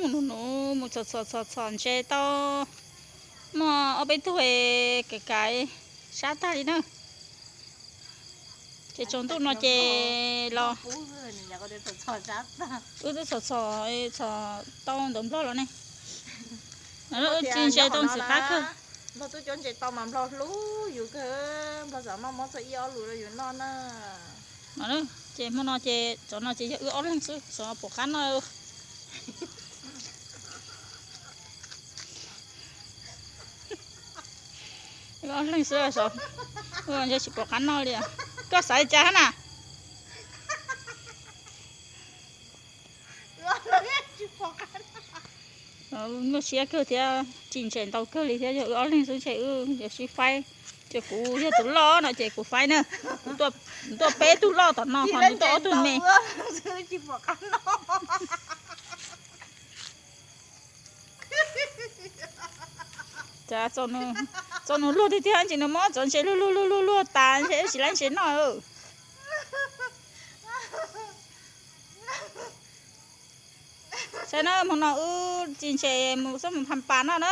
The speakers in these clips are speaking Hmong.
Mus nuv nuv mus txhom txhom txhom txhom ntses tau muaj ob peb tug es kav kav sab tag li na. Ces tsaus ntuj no ces los wb twb txhom txhom txhom tau ntawv nplog los ne. Wb tsis ntses tau ntxim qab kawg. Nplog tub cov ntses tau mas nplog hlub yus kawg, nplog xav maj muab txog ib ob lus rau yus noj na. Ces hmo no ces tsov no ces yog wb ob leeg xwb, tsov pom qab noj. Wb ob leeg xwb, tsov ntshe tsis pom qab noj li. Koj xav li cas hab na? Muaj siab kawg thiab, tsis ntses ntau kawg li thiab, yog wb ob leeg xwb ntshe wb yuav sib faib. Ces kuv yog tus loj no ces kuv faib na. Kuv tuaj peb tug loj tom no ho nws tuaj ob tug me. Cas txaus nws luag tiag tiag, ces nws muab tsov ntses luag luag luag luag luag tas ntshe wb tsis laib ntses noj. Saib na, hmo no wb tsis ntses mus xub mus phas pas noj na.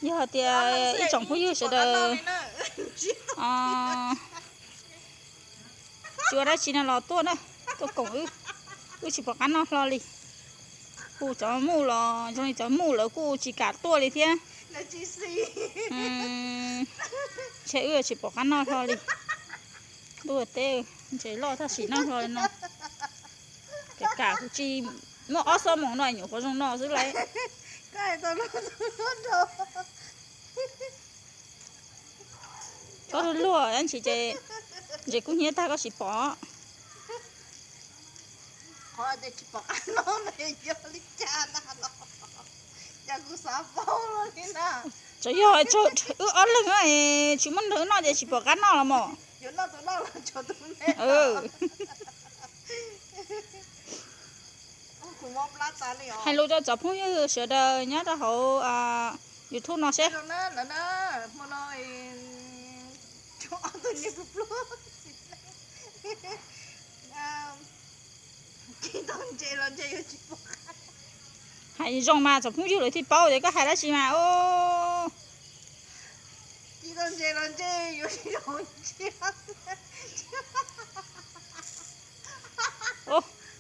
Yog hais tias ib tsoom phooj ywg sawv daws tsis ua dab tsi no los tuaj na, tuaj koom wb, wb tsis pom qab noj hlo li. Kuj cov muj los zoo li cov muj lawv kuj tsis kam tuaj li thiab. Ntshe wb tsis pom qab noj hlo li. Ntuj teb, ntses loj tab sis noj hlo li no. Kev kam kuv tsis muaj ob xuab moos no nyuam qhuav zoo no xwb lauj. Koj luag luag dab tsi ces ntses kub hnyiab tag koj tsis pom. Tsuas yog wb ob leeg tsis muaj nrog wb noj ces tsis pom qab noj los mas. Hais lus rau cov phooj ywg sawv daws nyob rau hauv YouTube no seb. Hais zoo mas tsoom phooj ywg lawv thiaj paub tias koj hais dab tsi mas.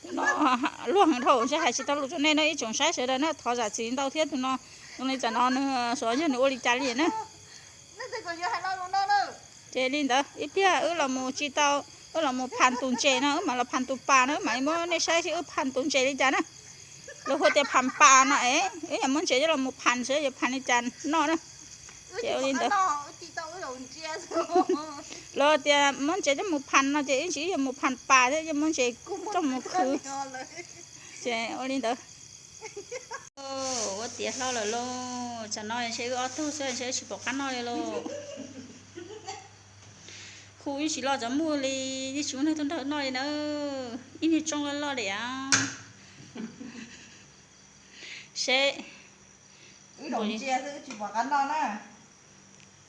Tus no luag heev dhau, ntshe hais tsis tau lus rau nej no ib tsoom saib sawv daws na, thov zam txim ntau thiab. Tus no zoo li tam no nws xyov yog nws ua li cas li na. Ces li ntawd ib pliag wb los mus tsis tau, wb los mus phas tus ntses no wb mam los phas tus pas no, wb mam li muab nej saib seb wb phas tus ntses li cas na. Lawv hu tias phas pas no es wb yuav muab ntses coj los mus phas seb yuav phas li cas noj na. Ces ua li ntawd. Lawv tias muab ntses coj mus phas no ces ib ntsis wb yuav mus phas pas thiab, yuav muab ntses coj mus khwv. Ces ua li ntawd. Ua tiav hlo lawm lauj, tsam no ntshe wb ob tug xwb ntshe wb tsis pom qab noj li lauj. Khu ib tsis loj cov muj li, ib tsis muaj neeg tuaj nrog noj li na. Ib niag tsoob loj loj li a. Seb. Wb zaum ntsia xwb wb tsis pom qab noj na.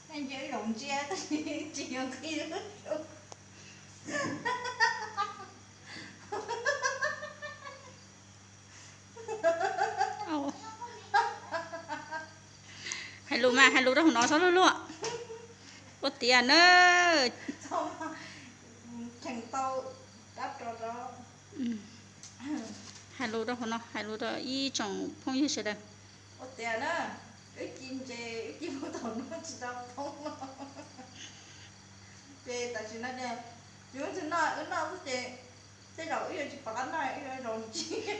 Nej ntsia wb zaum ntsia tab sis tsis yog nqhis. Hais lus mas hais lus rau hauv no txhob luag luag. Ua tiav na. Hais lus rau hauv no, hais lus rau ib tsoom phooj ywg sawv daws. Ua tiav na, wb ci ntses wb ci puag thaum no tsis tau poob no. Ces tam sim no ces yus tsis noj, wb noj xwb ces tej zaum wb yuav tsis pom qab noj, wb yuav zaum ntsia.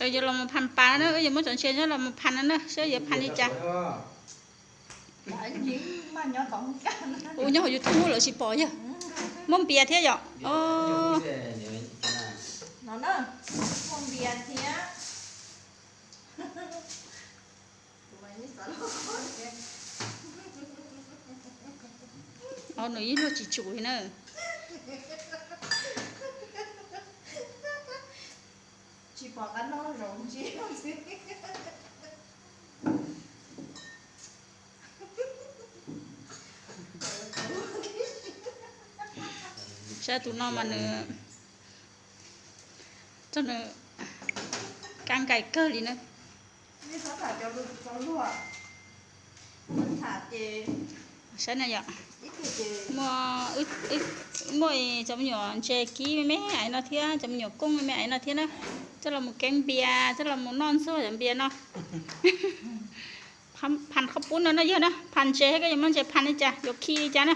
Yuav los mus phas pas na, wb yuav muab cov ntses coj los mus phas no na, seb yuav phas li cas. Ua nyob hauv YouTube lawv tsis pom yog muab npias thiab yom. Npias thiab. Nws ib luag tsis tsum li na. Tsis pom qab noj zaum ntsia. Saib tus no mas nws Txog nws kab nkaim kawg li na. Saib na yom, muaj, muaj cov me nyuam ntses kib me me aiv no thiab, cov me nyuam kooj me me aiv no thiab na. Coj los mus keeb npias, coj los mus noj ntxuag cov npias no. Phas qhov pub no no yog na, phas ntses thiab koj yuav muab ntses phas li cas, yuav khi li cas na.